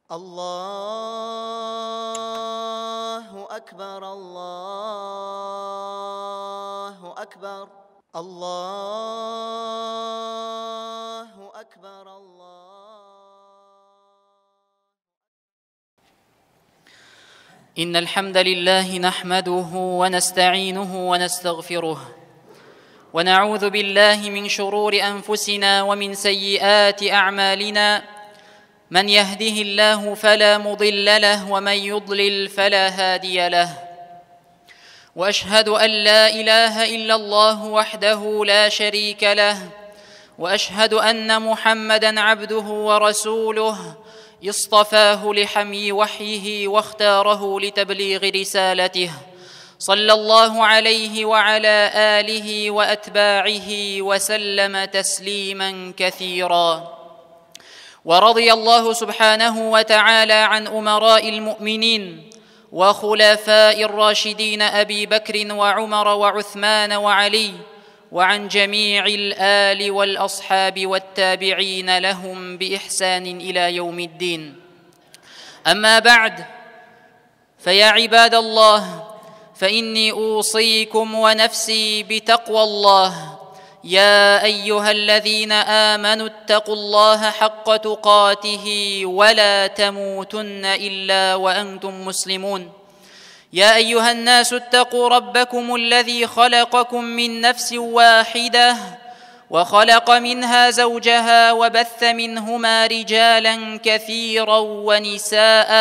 Allahu akbar, Allahu akbar, Allahu akbar, Allah. إن الحمد لله نحمده ونستعينه ونستغفره ونعوذ بالله من شرور أنفسنا ومن سيئات أعمالنا، من يهده الله فلا مضل له ومن يضلل فلا هادي له، وأشهد أن لا إله إلا الله وحده لا شريك له، وأشهد أن محمدًا عبده ورسوله اصطفاه لحمي وحيه واختاره لتبليغ رسالته، صلى الله عليه وعلى آله وأتباعه وسلم تسليما كثيرا. ورضي الله سبحانه وتعالى عن أمراء المؤمنين وخلفاء الراشدين أبي بكر وعمر وعثمان وعلي، وعن جميع الآل والأصحاب والتابعين لهم بإحسان إلى يوم الدين. أما بعد، فيا عباد الله، فإني أوصيكم ونفسي بتقوى الله. يا أيها الذين آمنوا اتقوا الله حق تقاته ولا تموتن إلا وأنتم مسلمون. يا أيها الناس اتقوا ربكم الذي خلقكم من نفس واحدة وخلق منها زوجها وبث منهما رجالا كثيرا ونساء،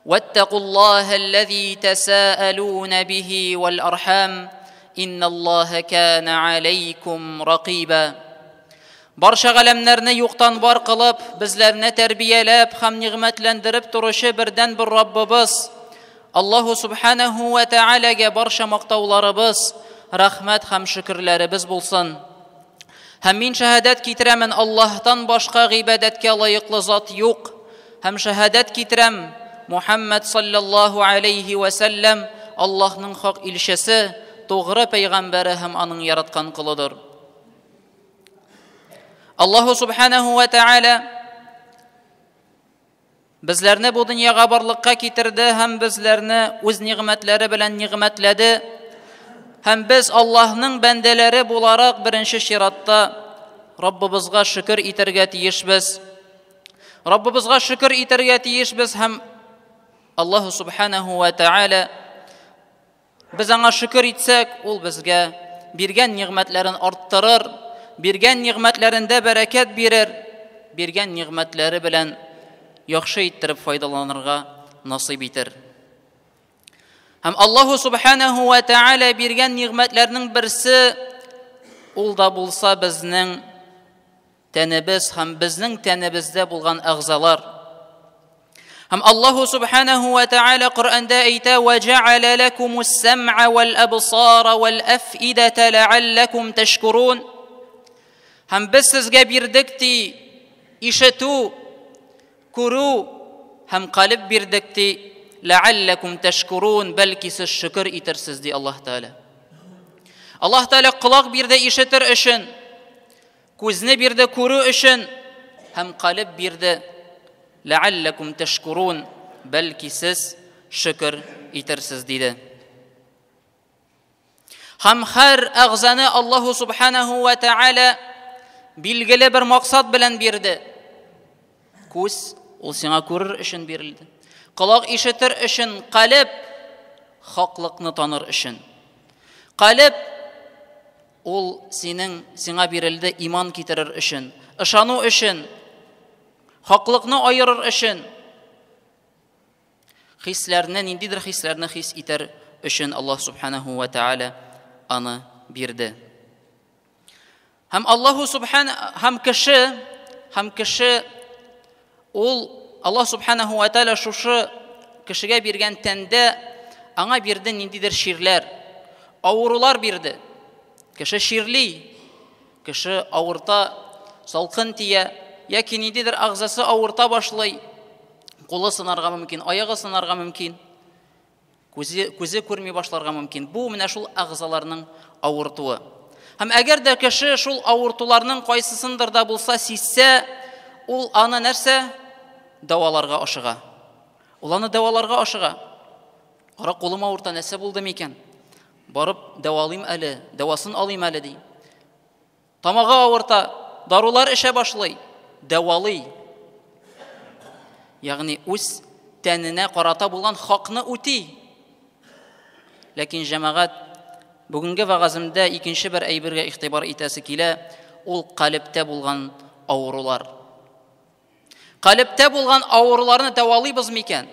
واتقوا الله الذي تساءلون به والأرحام إن الله كان عليكم رقيبا. Барча галәмнәрне юктан бар кылып, безләрне тәрбияләп һәм нигъмәтләндереп торучы бердән-бер Раббыбыз Аллаһу субханаһу ва таалагә барча мактауларыбыз, рәхмәт һәм шөкерләребез булсын. Һәм мин шәһадәт китерәмен, Аллаһтан башка гыйбадәткә лаеклы зат юк. Һәм шәһадәт китерәм, Мухаммад саллаллаһу алейхи ва сәлләм Аллаһның хак илчесе, тугры пәйгамбәре һәм аның яраткан колыдыр. Аллаһу субханаһу ва тааля безләрне бу дөньяга барлыкка китерде һәм безләрне үз нигъмәтләре белән нигъмәтләде. Һәм без Аллаһның бәндәләре буларак беренче чиратта Раббыбызга шөкер итәргә тиешбез. Раббыбызга шөкер итәргә тиешбез һәм Аллаһу субханаһу ва тааля без аңа шөкер итсәк, ул безгә биргән нигъмәтләрен арттырыр, биргән нигъмәтләрендә бәрәкәт бирер, биргән нигъмәтләре белән яхшы иттереп файдаланырга насыйп итер. Һәм Аллаһу субханаһу ва тааля биргән нигъмәтләрнең берсе ул да булса безнең тәнебез һәм безнең тәнебездә булган әгъзалар. Һәм Аллаһу субханаһу ва тааля Коръәндә әйтә: "Ва җәгәлә лакумус сам'a вал абсара вал афидата ләаллакум ташкурун." Һәм без сезгә бирдек ди ишетү, күрү һәм калеб бирдек ди, ләаллакум ташкурун, бәлки сез шөкер итерсез ди Аллаһ Тааля. Аллаһ Тааля колак бирде ишетер өчен, күзне бирде күрү өчен һәм калеб бирде ләаллакум ташкурун, бәлки сез шөкер итерсез диде. Һәм һәр әгъзаны Аллаһу субханаһу ва тааля билгеле бер максат белән бирде. Күз ул сиңа күрер өчен бирелде. Колак ишетер өчен, калеб хаклыкны таныр өчен. Калеб ул синең сиңа бирелде иман китерер өчен, ышану өчен, хаклыкны айырыр өчен, хисләрне, ниндидер хисләрне хис итәр өчен Аллаһ субханаһу ва тааля аны бирде. Һәм Аллаһу субхан һәм кеше ул Аллаһ субханаһу ва тааля шушы кешегә биргән тәндә аңа бирде ниндидер чирләр, авырулар бирде. Кеше чирли, кеше авырта, салкын тия, яки ниндидер әгъзасы авырта башлый, кулы сынарга мөмкин, аягы сынарга мөмкин, күзе күрми башларга мөмкин. Бу менә шул әгъзаларның авыртуы. Һәм әгәр дә кеше шул авыртуларның кайсысындыр да булса сизсә, ул аны нәрсә? Дәваларга ашыга. Ул аны дәваларга ашыга. Кара, кулым авырта, нәрсә булды микән? Барып дәвалыйм әле, дәвасын алыйм әле, ди. Тамагы авырта, дарулар эчә башлый, дәвалый. Ягъни үз тәненә карата булган хакны үти. Ләкин җәмәгать, бүгенге вәгаземдә икенче бер әйбергә игътибар итәсе килә, ул калебтә булган авырулар. Калебтә булган авыруларны дәвалыйбыз микән?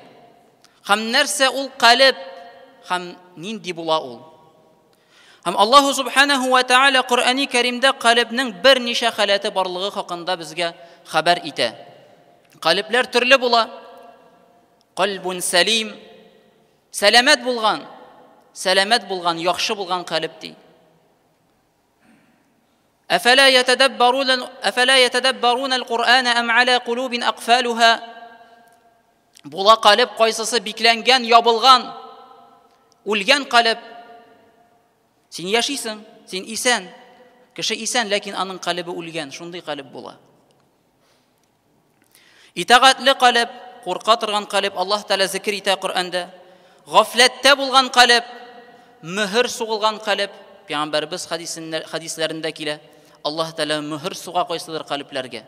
Һәм нәрсә ул калеб? Һәм нинди була ул? Һәм Аллаһу субханаху ва тааля Коръәни Кәримдә калебнең берничә халәте барлыгы хакында безгә хәбәр итә. Калебләр төрле була. Кальбун сәлим, сәламәт булган, сәламәт булган, яхшы булган калеб ди. Әфәлә ятәдәббарун әфәлә ятәдәббарун аль-Куръана ам аля кулубин акфалуха? Була калеб кайсысы бикләнгән, ябылган, үлгән калеб. Син яшисең, син исән. Кеше исән, ләкин аның калебе үлгән, шундый калеб була. Итагатьле калеб, курка торган калеб, Аллаһ Тәгалә зикер итә Коръәндә. Гафләттә булган калеб, мөһер сугылган калеб, Пәйгамбәрбез хәдисләрендә килә. Аллаһ Тәгалә мөһер суга кайсыдыр калебләргә.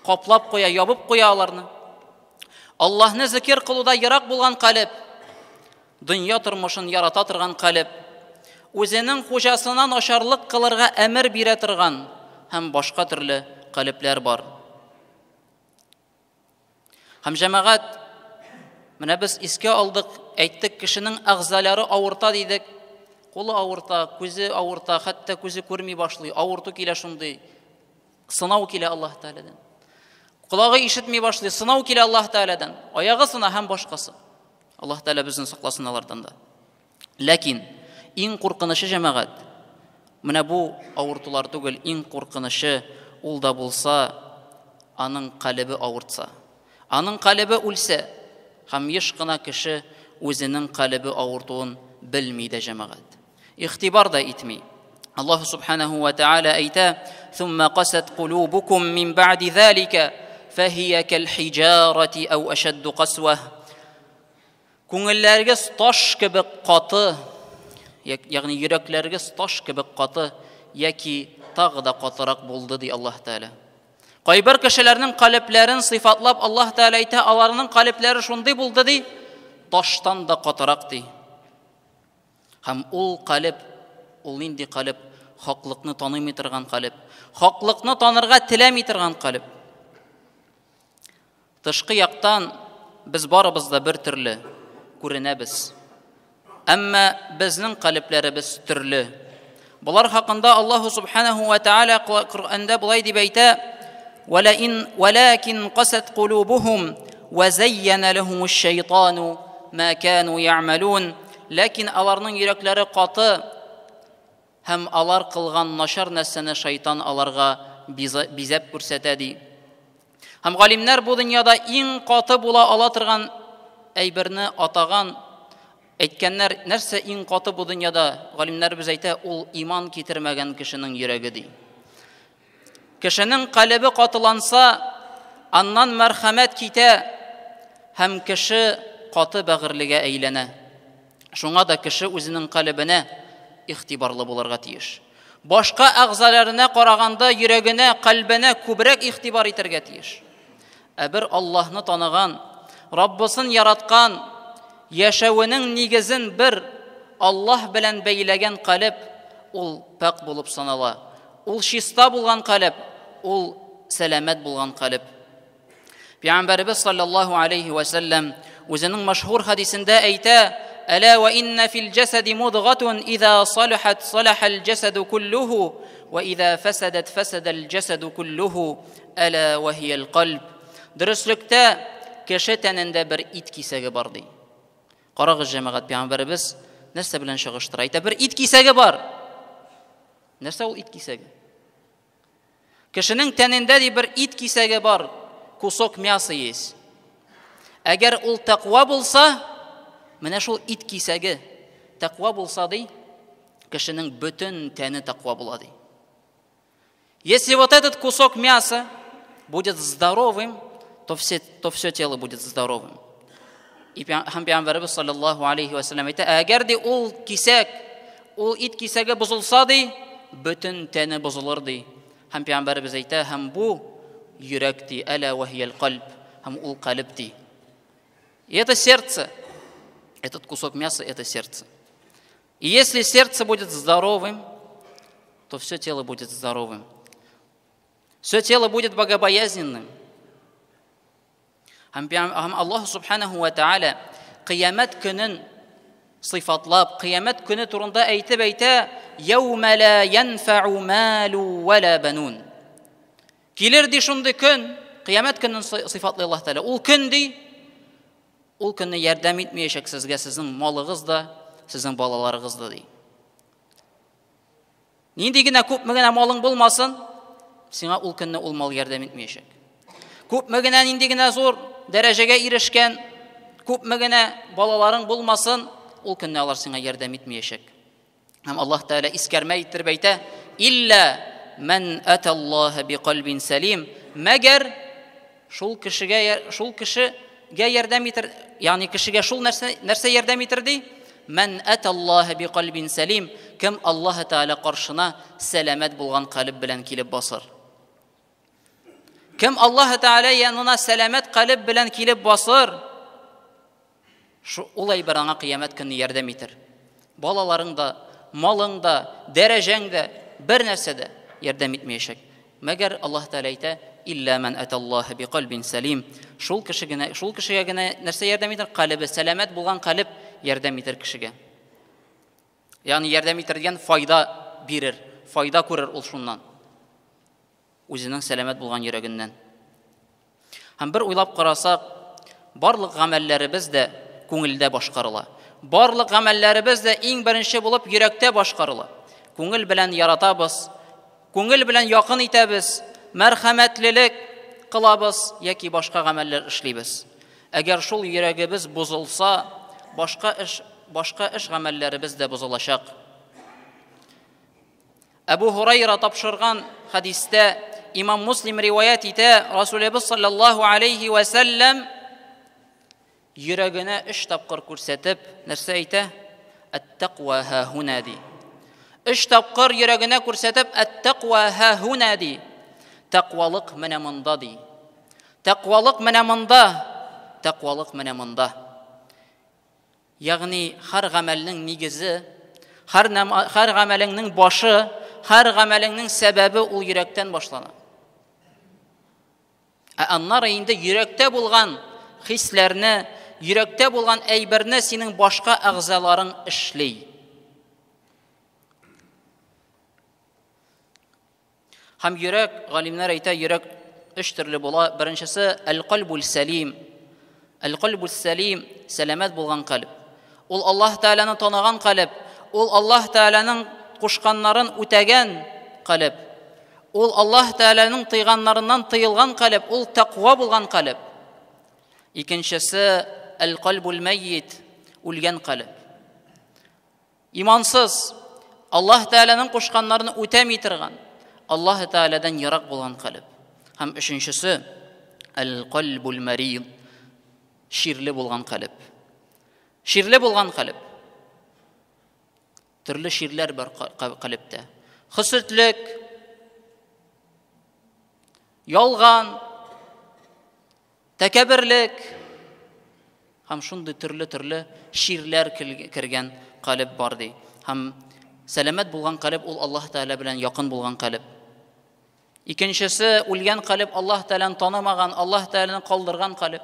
Каплап куя, ябып куя аларны. Аллаһны зикер кылуда ерак булган калеб, дөнья тормышын ярата торган калеб, үзенең хуҗасына начарлык кылырга әмер бирә торган һәм башка төрле калебләр бар. Һәм җәмәгать, менә без искә алдык, әйттек, кешенең әгъзалары авырта дидек. Кулы авырта, күзе авырта, хәтта күзе күрми башлый, авырту килә шундый. Сынау килә Аллаһ Тәгаләдән. Колагы ишетми башлый, сынау килә Аллаһ Тәгаләдән. Аягы сына һәм башкасы. Аллаһ Тәгалә безне сакласын алардан да. Ләкин иң куркынычы җәмәгать, менә бу авыртулар түгел, иң куркынычы ул да булса аның калебе авыртса. Аның калебе үлсә, һәм еш кына кеше үзенең калебе авыртуын белми дә җәмәгать. Игътибар да итми. Аллаһ субханаху ва тааля әйтә: "Thumma qasat qulubukum min ba'di zalika fahiya kal hijarati aw ashaddu qaswa." Күңелләрегез таш кебек каты, ягъни йөрәкләрегез таш кебек каты яки тагы да катырак булды, ди Аллаһ Тәгалә. Кайбер кешеләрнең калебләрен сыйфатлап Аллаһ Тәгалә әйтә, аларның калебләре шундый булды, ди, таштан да катырак, ди. Һәм ул калеб, ул нинди калеб? Хаклыкны танымый торган калеб. Хаклыкны танырга теләми торган калеб. Тышкы яктан без барыбыз да бер төрле күренәбез. Әмма безнең калебләребез төрле. Болар хакында Аллаһу субханаху ва тааля Коръәндә болай дип әйтә: "Валаин валакин касат кулубухум ва зайяна лахумуш шайтану ма кану я'малун." Ләкин аларның йөрәкләре каты һәм алар кылган начар нәрсәне шайтан аларга бизәп күрсәтә ди. Һәм галимнәр бу дөньяда иң каты була ала торган әйберне атаган, әйткәннәр, нәрсә иң каты бу дөньяда? Галимнәребез әйтә, ул иман китермәгән кешенең йөрәге ди. Кешенең калебе катыланса, аннан мәрхәмәт китә һәм кеше каты бәгырьлегә әйләнә. Шуңа да кеше үзенең калебенә игътибарлы булырга тиеш. Башка әгъзаларына караганда йөрәгенә, кальбенә күбрәк игътибар итәргә тиеш. Ә бер Аллаһны таныган, Раббысын яраткан, яшәвенең нигезен бер Аллаһ белән бәйләгән калеб ул пакь булып санала. Ул чиста булган калеб, ул сәламәт булган калеб. Пәйгамбәребез саллаллаһу алейхи ва сәлләм үзенең мәшһүр хәдисендә әйтә: "Әлә ва инна фил җасади мудгатун иза салахат салахал җасаду куллуху ва иза фасадат фасадал җасаду куллуху әлә ва хиял кальб." Дөреслектә кеше тәнендә бер ит кисәге бар ди. Карагыз, җәмәгать, пәйгамбәребез нәрсә белән чагыштыра? Әйтә, бер ит кисәге бар. Нәрсә ул ит кисәге? Кешенең тәнендә ди бер ит кисәге бар, кусок мяса есть. Әгәр ул тәкъва булса, менә шул ит кисәге тәкъва булса ди, кешенең бөтен тәне тәкъва була ди. Если вот этот кусок мяса будет здоровым, то все, то все тело будет здоровым. И һәм Пәйгамбәребез саллаллаһу алейхи ва сәлләм әйтә, әгәр ди ул кисәк, ул ит кисәге бозылса ди, бөтен тәне бозылыр ди. Һәм Пәйгамбәребез әйтә, һәм бу йөрәк ди, әлә вахиял кальб, һәм ул калеб ди. И это сердце, этот кусок мяса, это сердце. И если сердце будет здоровым, то все тело будет здоровым. Все тело будет богобоязненным. Һәм Аллаһ Субханаху ва Тааля кыямәт көнен сыйфатлап, кыямәт көне турында әйтеп әйтә, «Яумә ла янфау малу ва ла банун». Килер ди шундый көн, кыямәт көнен сыйфатлый Аллаһ Тааля. Ул көн ди, ул көнне ярдәм итмәячәк сезгә сезнең малыгыз да, сезнең балаларыгыз да ди. Нинди генә күпме генә малың булмасын, сиңа ул көнне ул мал ярдәм итмәячәк. Күпме генә нинди генә зур дәрәҗәгә ирешкән, күпме генә балаларың булмасын, ул көнне алар сиңа ярдәм итмәячәк. Һәм Аллаһ Тәгалә искәрмә иттереп әйтә: "Илля ман аталлаһа биқалбин салим", мәгәр шул кешегә шул кешегә ярдәм итер, ягъни кешегә шул нәрсә нәрсә ярдәм итер ди? Ман аталлаһа биқалбин салим, кем Аллаһ Тәгалә каршына сәламәт булган калеб белән килеп басыр. Кем Аллаһ Тәгалә янына сәламәт калеб белән килеп басыр, Ул әйбер аңа кыямәт көнне ярдәм итер. Балаларың да, малың да, дәрәҗәң дә, бер нәрсә дә ярдәм итмәячәк. Мәгәр Аллаһ Тәгалә әйтә, «Илля ман аталлаһа биқалбин салим». Шул кеше генә, шул кешегә генә нәрсә ярдәм итер? Калебе сәламәт булган калеб ярдәм итер кешегә. Ягъни ярдәм итер дигән файда бирер, файда күрер ул шуннан. Үзенең сәламәт булган йөрәгеннән. Һәм бер уйлап карасак, барлык гамәлләребез дә күңелдә башкарыла. Барлык гамәлләребез дә иң беренче булып йөрәктә башкарыла. Күңел белән яратабыз, күңел белән якын итәбез, мәрхәмәтлелек кылабыз яки башка гамәлләр эшлибез. Әгәр шул йөрәгебез бозылса, башка эш, башка эш гамәлләребез дә бозылачак. Әбу Һурайра тапшырган хәдистә имам Муслим риваять итә, Расулебез саллаллаһу алейхи вә сәлләм йөрәгенә өч тапкыр күрсәтеп, нәрсә әйтә? Әт-тәкъва һа-һуна ди. Өч тапкыр йөрәгенә күрсәтеп, әт-тәкъва һа-һуна ди. Тәкъвалык менә монда ди. Тәкъвалык менә монда. Тәкъвалык менә монда. Ягъни һәр гамәлнең нигезе, һәр, һәр гамәлеңнең башы, һәр гамәлеңнең сәбәбе ул йөрәктән башлана. Ә аннары инде йөрәктә булган хисләрне, йөрәктә булган әйберне синең башка әгъзаларың эшли. Һәм йөрәк, галимнәр әйтә, йөрәк өч төрле була. Беренчесе әл-кальбул сәлим. Әл-кальбул сәлим, сәламәт булган кальб. Ул Аллаһ Тәгаләне таныган кальб. Ул Аллаһ Тәгаләнең кушканнарын үтәгән кальб. Ул Аллаһ Тәгаләнең тыйганнарыннан тыелган кальб, ул тәкъва булган кальб. Икенчесе әл-кальбул мәййит, үлгән кальб. Имансыз, Аллаһ Тәгаләнең кушканнарын үтәми торган, Аллаһ Тәгаләдән ерак булган калеб. Һәм өченчесе, әл-кальбул марид, чирле булган калеб. Чирле булган калеб. Төрле чирләр бар калебтә. Хөсетлек, ялган, Тәкәбберлек һәм шундый төрле-төрле чирләр кергән калеб бар ди. Һәм сәламәт булган калеб ул Аллаһ Тәгалә белән якын булган калеб. Икенчесе үлгән калеб Аллаһ Тәгаләне танымаган, Аллаһ Тәгаләне калдырган калеб.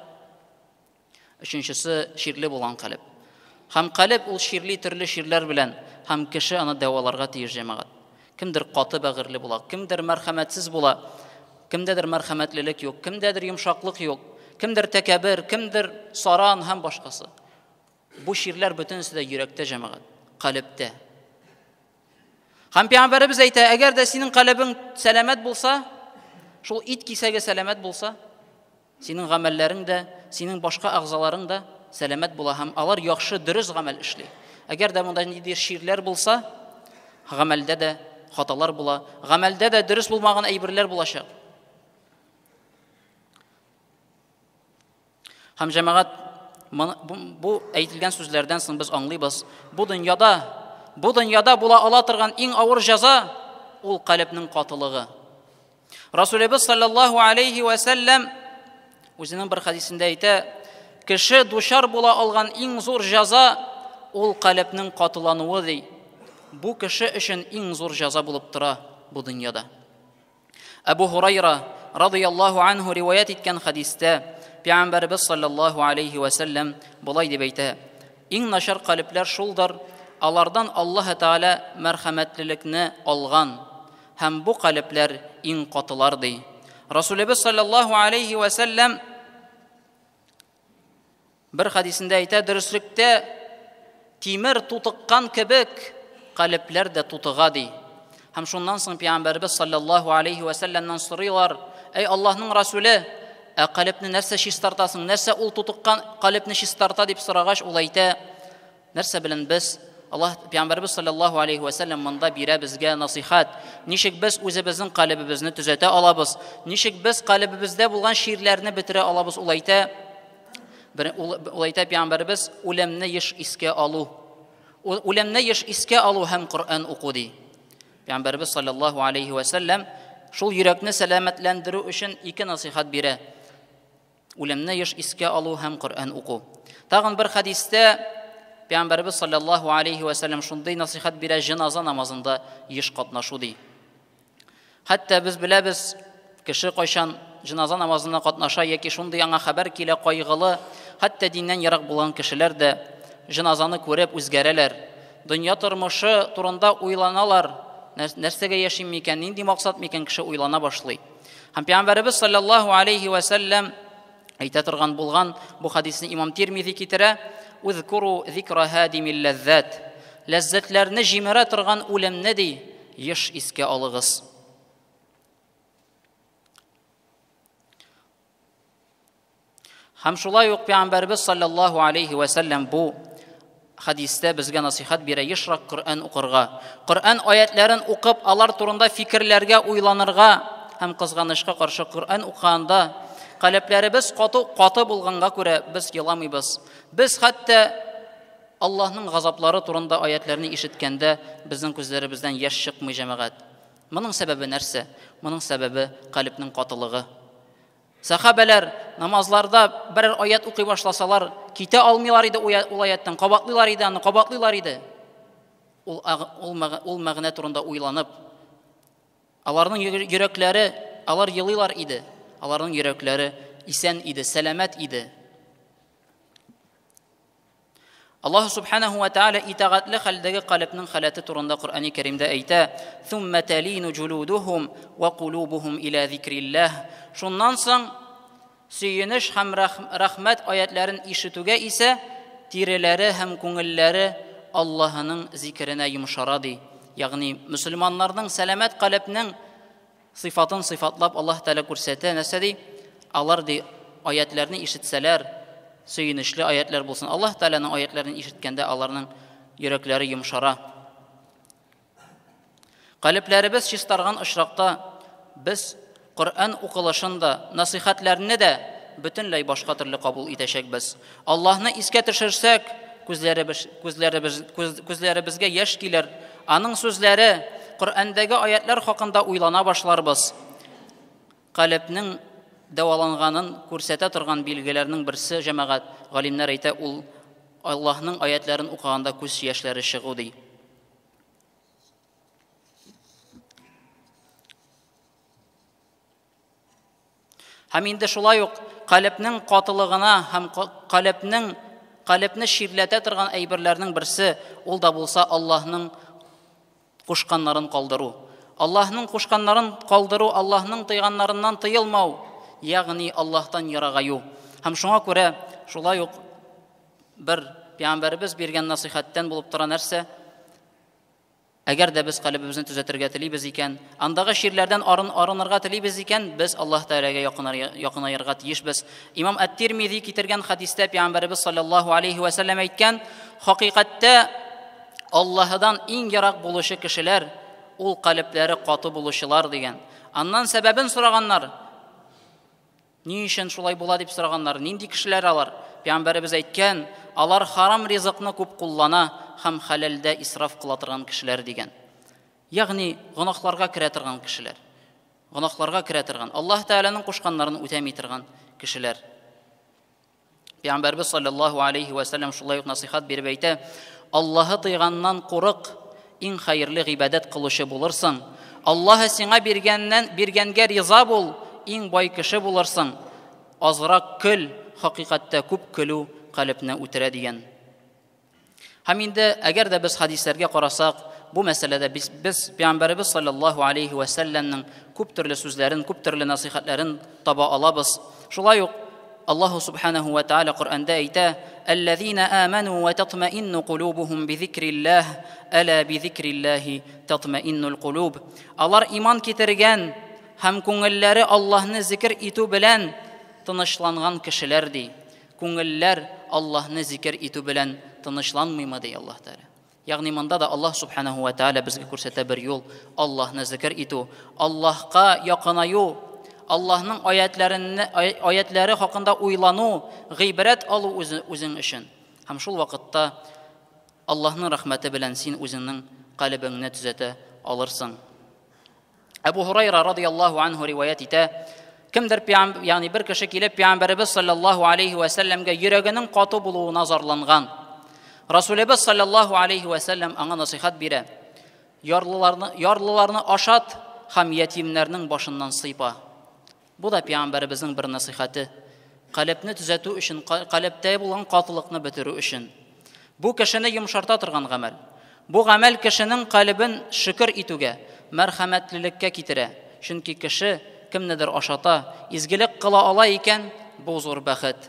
Өченчесе чирле булган калеб. Һәм калеб ул чирли төрле чирләр белән, һәм кеше аны дәваларга тиеш җәмәгать. Кемдер каты бәгырьле була, кемдер мәрхәмәтсез була, кемдәдер мәрхәмәтлелек юк, кемдәдер йомшаклык юк, кемдер тәкәбер, кемдер саран һәм башкасы. Бу чирләр бөтенесе дә йөрәктә җәмәгать, калебтә. Һәм пәйгамбәребез әйтә, әгәр дә синең калебең сәламәт булса, шул ит кисәге сәламәт булса, Синең гамәлләрең дә, синең башка әгъзаларың да сәламәт була һәм алар яхшы, дөрес гамәл эшли. Әгәр дә монда ниндидер чирләр булса, гамәлдә дә хаталар була, гамәлдә дә дөрес булмаган әйберләр булачак. Һәм җәмәгать бу әйтелгән сүзләрдән соң без аңлыйбыз, бу дөньяда, бу дөньяда була ала торган иң авыр җәза ул калебнең катылыгы. Расулебез саллаллаһу алейхи ва сәлләм үзенең бер хәдисендә әйтә, кеше дучар була алган иң зур җәза ул калебнең катылануы ди. Бу кеше өчен иң зур җәза булып тора бу дөньяда. Әбу Һурайра радыяллаһу анһу риваять иткән хәдистә Пәйгамбәребез саллаллаһу алейхи ва сәлләм болай дип әйтә: Иң начар калебләр шулдыр, алардан Аллаһ Тәгалә мәрхәмәтлелекне алган һәм бу калебләр иң катылар ди. Расулебез саллаллаһу алейхи ва сәлләм Бер хәдисендә әйтә, дөреслектә тимер тутыккан кебек калебләр дә тутыга ди. Һәм шуннан соң пәйгамбәрбез саллаллаһу алейхи ва сәлләмнән сорыйлар: "Әй Аллаһның расуле, ә калебне нәрсә чистартасың? Нәрсә ул тутыккан калебне чистарта?" дип сорагач, ул әйтә: Нәрсә белән без Аллаһ Пәйгамбәрбез саллаллаһу алейхи ва сәлләм монда бирә безгә насыйхат. Ничек без үзебезнең калебебезне төзәтә алабыз? Ничек без калебебездә булган чирләрне бетерә алабыз? Ул әйтә, бер, ул, ул әйтә Пәйгамбәрбез, үлемне еш искә алу. Үлемне еш искә алу һәм Коръән уку ди. Пәйгамбәрбез саллаллаһу алейхи ва сәлләм шул йөрәкне сәламәтләндерү өчен ике насыйхат бирә. Үлемне еш искә алу һәм Коръән уку. Тагын бер хәдистә Пәйгамбәрбез саллаллаһу алейхи ва сәлләм шундый насыйхат бирә җеназа намазында еш катнашу ди. Хәтта без беләбез, кеше кайчан җеназа намазына катнаша яки шундый аңа хәбәр килә кайгылы, хәтта диннән ерак булган кешеләр дә җеназаны күреп үзгәрәләр. Дөнья тормышы турында уйланалар. Нәрсәгә яшим микән, нинди максат микән кеше уйлана башлый. Һәм Пәйгамбәребез саллаллаһу алейхи ва сәлләм әйтә торган булган бу хадисне имам Тирмизи китерә, "Узкуру зикра һадимил ләззат." Ләззәтләрне җимерә торган үлемне ди, еш искә алыгыз. Һәм шулай ук Пәйгамбәребез саллаллаһу алейхи ва сәлләм бу хадистә безгә насихат бирә ешрак Коръән укырга. Коръән аятларын укып, алар турында фикерләргә, уйланырга һәм кызганычка каршы Коръән укыганда каләпләребез каты, каты булганга күрә без еламыйбыз. Без хәтта Аллаһның газаплары турында аятларны ишеткәндә безнең күзләребездән яшь чыкмый җәмәгать. Моның сәбәбе нәрсә? Моның сәбәбе калебнең катылыгы. Сәхабәләр намазларда берәр аят укый башласалар, китә алмыйлар иде ул аяттан, кабатлыйлар иде аны, кабатлыйлар иде. Ул, ул, ул мәгънә турында уйланып, аларның йөрәкләре, алар елыйлар иде. Аларның йөрәкләре исән иде, сәламәт иде. Аллаһ субханаһу ва тааля итагатьле хәлдәге калебнең халәте турында Коръәни Кәримдә әйтә: "Сумма талину җулудухум ва кулубухум иля зикриллаһ". Шуннан соң сөенеч һәм рәхмәт аятларын ишетүгә исә тиреләре һәм күңелләре Аллаһының зикеренә йомшара ди. Ягъни мөселманнарның сәламәт калебнең Сыйфатын сыйфатлап Аллаһ Тәгалә күрсәтә, нәрсә ди? Алар ди, аятләрне ишетсәләр, сөенечле аятләр булсын. Аллаһ Тәгаләнең аятләрен ишеткәндә аларның йөрәкләре йомшара. Калебләребез чистарган очракта без Коръән укылышын да, насыйхәтләрне дә бөтенләй башка төрле кабул итәчәкбез. Аллаһны искә төшерсәк, күзләребез, күзләребез, күз, күзләребезгә яшь килер. Аның сүзләре, Коръәндәге аятлар хакында уйлана башларбыз. Калебнең дәваланганын күрсәтә торган билгеләрнең берсе, җәмәгать, галимнәр әйтә, ул Аллаһның аятларын укыганда күз яшьләре чыгу ди. Һәм инде шулай ук калебнең катылыгына һәм калебнең калебне чирләтә торган әйберләрнең берсе ул да булса Аллаһның кушканнарын калдыру. Аллаһның кушканнарын калдыру, Аллаһның тыйганнарыннан тыелмау, ягъни Аллаһтан ерагаю. Һәм шуңа күрә шулай ук бер пәйгамбәребез биргән насыйхәттән булып тора нәрсә? Әгәр дә без калебебезне төзәтергә телибез икән, андагы чирләрдән арын арынырга телибез икән, без Аллаһ Тәгаләгә якынаерга тиешбез. Имам Ат-Тирмизи китергән хәдистә пәйгамбәребез саллаллаһу алейхи ва сәлләм әйткән, хакыйкатьтә Аллаһыдан иң ерак булучы кешеләр ул калебләре каты булучылар дигән. Аннан сәбәбен сораганнар. Ни өчен шулай була дип сораганнар? Нинди кешеләр алар? Пәйгамбәребез әйткән, алар харам ризыкны күп куллана һәм хәләлдә исраф кыла торган кешеләр дигән. Ягъни гөнаһларга керә торган кешеләр. Гөнаһларга керә торган, Аллаһ Тәгаләнең кушканнарын үтәми торган кешеләр. Пәйгамбәрбез саллаллаһу алейхи ва сәлләм шулай ук насыйхат биреп әйтә: Аллаһы тыйганнан курык, иң хәерле гыйбадәт кылучы булырсың. Аллаһы сиңа биргәннән биргәнгә риза бул, иң бай кеше булырсың. Азрак көл, хакыйкатьтә күп көлү калебне үтерә дигән. Һәм инде әгәр дә без хадисләргә карасак, бу мәсьәләдә без, без Пәйгамбәребез саллаллаһу алейхи вә сәлләмнең күп төрле сүзләрен, күп төрле насыйхәтләрен таба алабыз. Шулай ук Аллаһу субханаху ва тааля Коръәндә әйтә: "Аллазина аману ва татмаинну кулубухум би зикриллаһ, ала би зикриллаһи татмаиннул кулуб". Алар иман китергән һәм күңелләре Аллаһны зикр итү белән тынычланган кешеләр ди. Күңелләр Аллаһны зикер итү белән тынычланмыймы, ди Аллаһ Тәгалә. Ягъни монда да Аллаһ субханаһу ва тааля безгә күрсәтә бер юл, Аллаһны зикер итү, Аллаһка якынаю, Аллаһның аятләрен аятләре хакында уйлану, гыйбрәт алу үзең өчен. Һәм шул вакытта Аллаһның рәхмәте белән син үзеңнең калебеңне төзәтә алырсың. Әбу Һурайра радияллаһу анһу риваять итә, кемдер ягъни бер кеше килеп пәйгамбәребез саллаллаһу алейхи ва сәлләмгә йөрәгенең каты булуына зарланган. Расулебез саллаллаһу алейхи ва сәлләм аңа насыйхат бирә. Ярлыларны, ярлыларны ашат һәм ятимнәрнең башыннан сыйпа. Бу да пәйгамбәребезнең бер насыйхаты. Калебне төзәтү өчен, калебтә булган катылыкны бетерү өчен. Бу кешене йомшарта торган гамәл. Бу гамәл кешенең калебен шөкер итүгә, мәрхәмәтлелеккә китерә. Чөнки кеше кемнедер ашата, изгелек кыла ала икән, бу зур бәхет.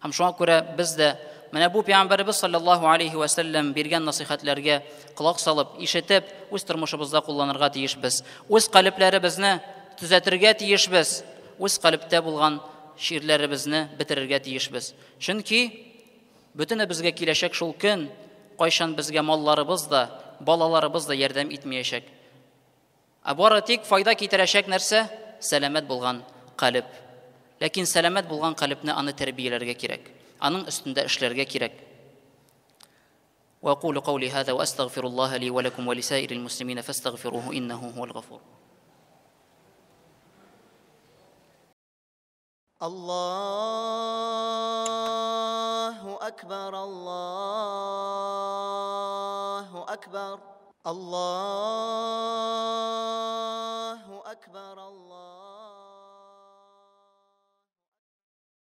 Һәм шуңа күрә без дә менә бу пәйгамбәребез саллаллаһу алейхи ва сәлләм биргән насыйхәтләргә колак салып, ишетеп, үз тормышыбызда кулланырга тиешбез. Үз калебләребезне төзәтергә тиешбез. Үз калебтә булган чирләребезне бетерергә тиешбез. Чөнки бөтенебезгә киләчәк шул көн, кайчан безгә малларыбыз да, балаларыбыз да ярдәм итмәячәк. Ә бары тик файда китерәчәк нәрсә сәламәт булган калеб. Ләкин сәламәт булган калебне аны тәрбияләргә кирәк. Аның өстендә эшләргә кирәк. وأقول قولي هذا وأستغفر الله لي ولكم ولسائر المسلمين فاستغفروه إنه هو الغفور. الله أكبر الله أكبر الله